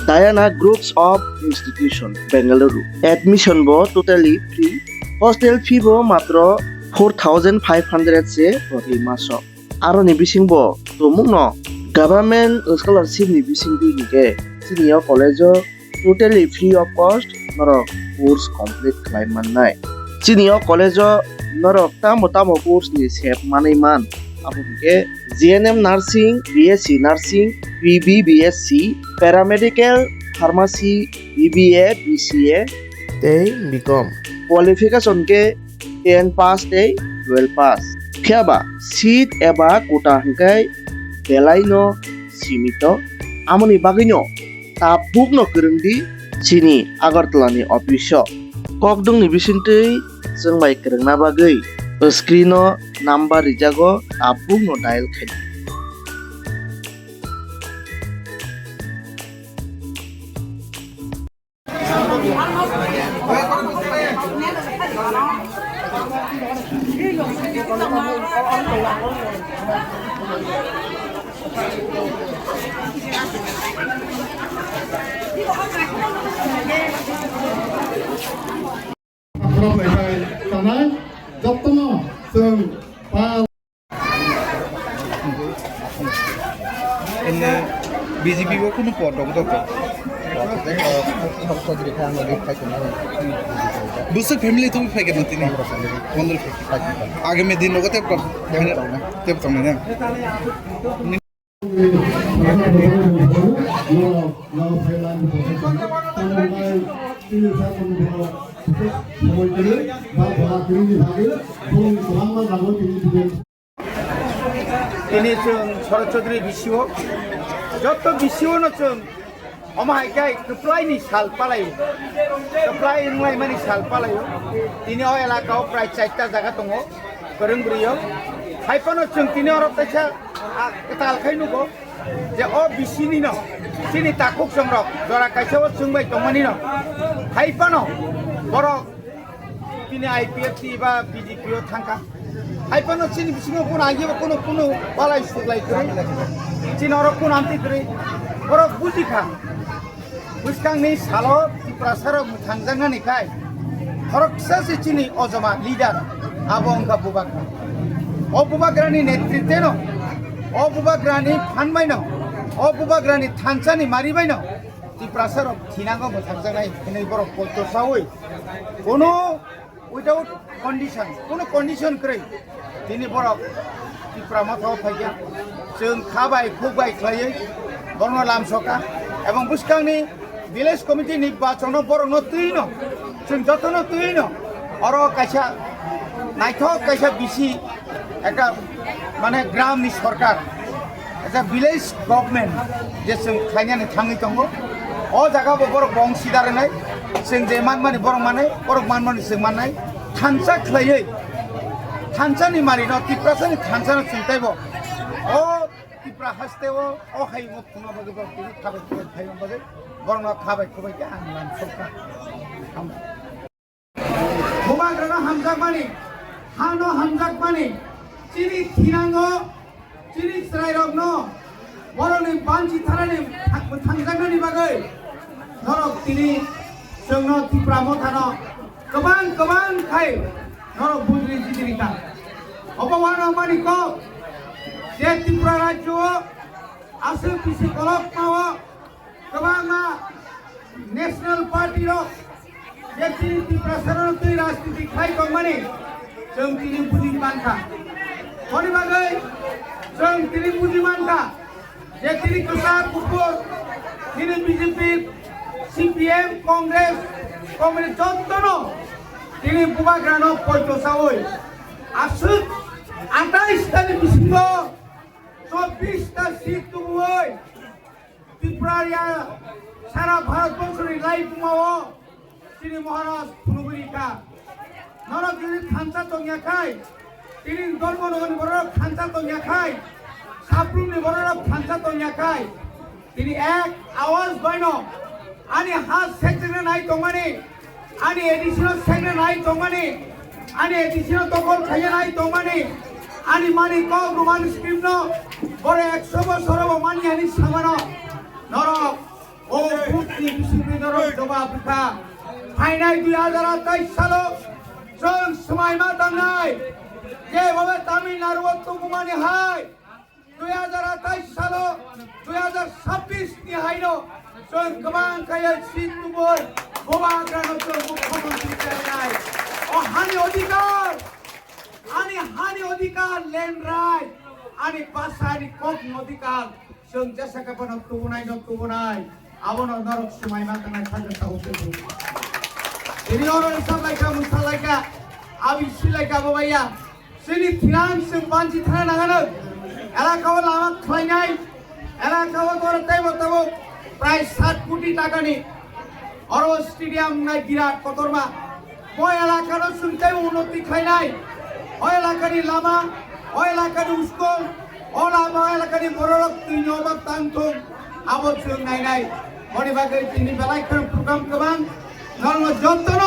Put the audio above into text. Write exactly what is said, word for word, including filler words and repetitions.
Diana Groups of Institution, Bengaluru. Admission bo totally free. Hostel fee bo matro four thousand five hundred se proti maso. Aroni bisingbo tumungno government scholarship ni bisingtwi hinkhe chini o college o totally free of cost norok course complete khlai mannai. Chini o college o norok tamo tamo course ni sep manwi man, abo hinkhe G N M nursing, B S C nursing, B B B S C, paramedical, pharmacy, B B A, B C A tei B Com. Qualification khe ten pass tei twelve pass. Phiya ba seat eba quota hwnkhe belai no simito. Amoni bagwi no tabuk no kwrwng di chini Agartala ni office o. Kokdwng ni bisingtwi chwng bai kwrwngna bagwi screen o number rijago, tabuk no dial khai di. Khorok lai pai tanai, jotono chwng pa. Ene B J P bo kunu por dok dok. Bwswk family tong phai gana tini? Pondro family. Agami din rogo tep kok. Tep tong na. Tep tong na. Tini chwng Sharat Chaudhary B C O, joto B C O no chwng omo hai khe kwplai ni sal palai o, kwplai wnglaimani sal palai o. Tini o elaka o prai chaita jaga tongo, kwrwng bwrwi o. Hai phano chwng tini oro kaisa, ah, kwtal khai nugo je o B C ni no chini takhuk chongrok jora kaisa o chwng bai tongmani no. Hai phano borok tini I P F T ba B J P o thangkha. Hai phano chini bisingo kuno agi ba kuno, kuno balai suklai kwrwi. Chini oro kuno amtwi kwrwi. Borok bujikha. Bwskangni salo Tiprasarok mwthangjaknani khai khoroksa se chini ojoma leader abo wngkha Bubagra. O Bubagrani netritweno, o Bubagrani phan baino, o Bubagrani thansani mari baino Tiprasarok thinango mwthangjaknai hwnwi borok poito saui kono without condition, kono condition kwrwi tini borok Tipra Motha o phaikha. Chwng kha bai khuk bai khlaiwi borokno lamsokha, ebong bwskangni village committee ni bachano borokno twino, chwng jotono twino oro kaisa naithok kaisa bisi ekta mane gram ni sorkar, ekta village government je chwng khlainani thangwi tongo. O jaga bo borok bong sida rwnai, chwng je manmani borok manai, borok manmani chwng mannai. Thansa khlaiwi, thansa ni mari no, Tiprasa ni thansa no chwng taibo o Tipra haste o, o hai wngkha phunukna bagwi borok tini khabai khabai phaiwi bagwi borokno khabai khubai khe ang lamsokha. Bubagrano hamjakmani, hano hamjakmani, chini thinango, chini chwrairokno borokni banchi tharani thangjaknani bagwi norok tini chwngno Tipra Mothano kwbang kwbang khai norok bujri jidiri kha. Obo uanamani kok je Tripura rajyo o aswk bisi kolokma o kwbangma national party rok je chini Tiprasa rok twi rajniti khai tongmani chwng tini buji mankha. Honi bagwi chwng tini buji mankha je tini kwchak kuphur tini B J P, C P M, Congress, Congress jottono tini Bubagrano poito saui aswk atais tani bisingo chobbish ta seat tubuui Tripura ya sara Bharat borso ni lai buma o chini Maharaj phunugwi rikha. Norok jodi thansa tongya khai, tini dormo nogoni borok thansa tongya khai, saprumni borok thansa tongya khai, tini ek awaz baino ani ha sekjagna nai tongmani, ani A D C no sekna nai tongmani, ani A D C no tokol khaiya nai tongmani, ani mani kok rwmani scheme no boro ekso bosor bo mani ani samano norok o vote Bini bisingtwi norok jawab rwkha. Phainai dui hajar atais salo chwng swmaima tangnai, je babe Tamil Nadu o tubumani hai dui hajar atais salo dui hajar sabbish ni haino chwng kwbang khe seat tubui Bubagrano chwng mukhyamantri khlainai. O hani odhikar, ani hani odhikar, land right, ani bhasha, ani kokni odhikar, chwng jesa khe bono tubunai no tubunai, abono norok swmaima tangnai, sakhe tabuk khe. Tini oro rwchap laikha, mwsa laikha, abi si laikha, bo baiya. Chini thinang chwng banchi thana nangano. Elaka o lama khlainai, elaka o tor teibo tabuk prai sat koti takani oro stadium wngnai birat kotorma. Bo elaka no chwng teibo unnoti khlainai. O elaka ni lama, o elaka ni school, o lama, o elaka ni bororok twini obab tang thung, abo chwng nainai. Boni bagwi tini belai kheno program kwbang. Norokno jotono